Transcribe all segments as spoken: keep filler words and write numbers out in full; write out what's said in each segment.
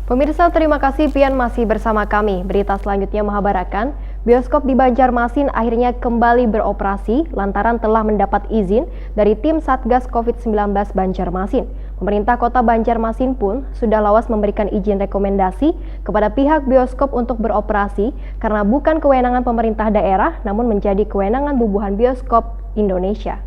Pemirsa, terima kasih pian masih bersama kami. Berita selanjutnya menghabarakan, bioskop di Banjarmasin akhirnya kembali beroperasi lantaran telah mendapat izin dari tim Satgas covid sembilan belas Banjarmasin. Pemerintah Kota Banjarmasin pun sudah lawas memberikan izin rekomendasi kepada pihak bioskop untuk beroperasi karena bukan kewenangan pemerintah daerah, namun menjadi kewenangan bubuhan bioskop Indonesia.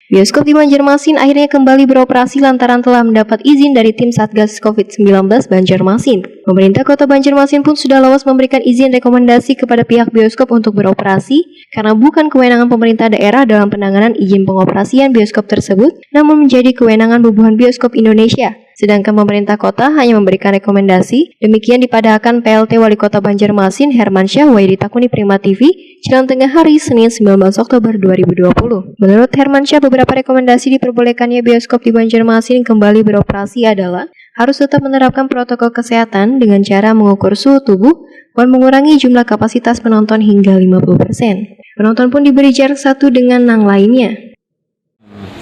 Bioskop di Banjarmasin akhirnya kembali beroperasi lantaran telah mendapat izin dari tim Satgas covid sembilan belas Banjarmasin. Pemerintah Kota Banjarmasin pun sudah lawas memberikan izin rekomendasi kepada pihak bioskop untuk beroperasi karena bukan kewenangan pemerintah daerah dalam penanganan izin pengoperasian bioskop tersebut, namun menjadi kewenangan bubuhan bioskop Indonesia. Sedangkan pemerintah kota hanya memberikan rekomendasi. Demikian dipadahakan P L T Wali Kota Banjarmasin, Hermansyah, wayah ditakuni Prima T V, Jalan Tengah Hari, Senin, sembilan belas Oktober dua ribu dua puluh. Menurut Hermansyah, beberapa rekomendasi diperbolehkannya bioskop di Banjarmasin kembali beroperasi adalah harus tetap menerapkan protokol kesehatan dengan cara mengukur suhu tubuh dan mengurangi jumlah kapasitas penonton hingga lima puluh persen. Penonton pun diberi jarak satu dengan nang lainnya.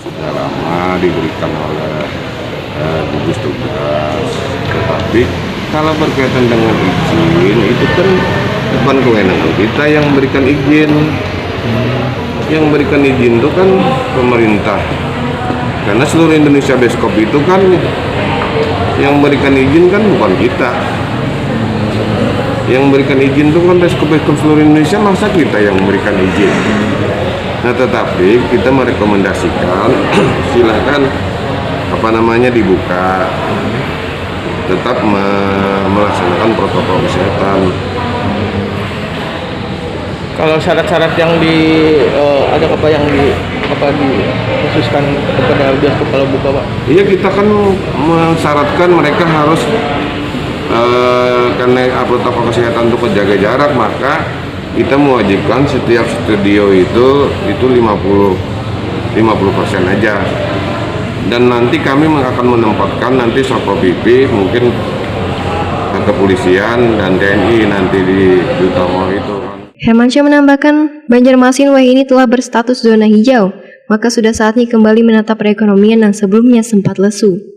Sudah lama diberikan oleh eh, gugus tugas. Tetapi kalau berkaitan dengan izin, itu kan bukan kewenangan kita yang memberikan izin. Yang memberikan izin itu kan pemerintah. Karena seluruh Indonesia bioskop itu kan yang memberikan izin kan bukan kita. Yang memberikan izin itu kan bioskop-bioskop seluruh Indonesia, masa kita yang memberikan izin? Nah, tetapi kita merekomendasikan silahkan apa namanya dibuka, tetap me- melaksanakan protokol kesehatan. Kalau syarat-syarat yang di eh, ada apa yang di apa dikhususkan kepada bioskop kalau buka, Pak? Iya, kita kan mensyaratkan mereka harus eh, karena protokol kesehatan untuk menjaga jarak, maka kita mewajibkan setiap studio itu itu lima puluh lima puluh persen aja. Dan nanti kami akan menempatkan nanti Satpol P P, mungkin kepolisian dan T N I nanti di Duta Mall itu kan. Hermansyah menambahkan, Banjarmasin wayah ini telah berstatus zona hijau, maka sudah saatnya kembali menata perekonomian yang sebelumnya sempat lesu.